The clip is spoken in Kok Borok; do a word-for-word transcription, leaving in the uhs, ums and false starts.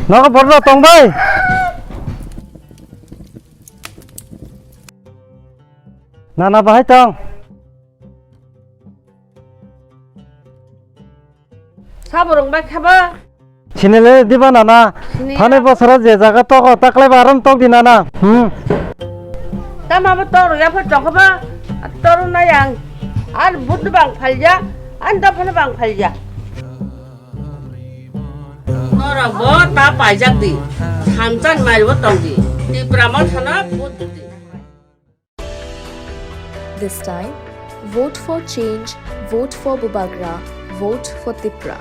Nogo borok tong bai. Nana bahai tong. Saborong bai khaba. Sinile diba nana. Sini. Thani bosoro je jaga togo taklai ba aram tok di nana. Hmm. Tama bo toro ya pha tong khaba. Toro na yang. Ar bud bang phalja. An da phana bang phalja. Norok bo ta paijak di. Samchan mai bo tong di. Tipra mo thana bud di. This time, vote for change, vote for Bubagra, vote for Tipra.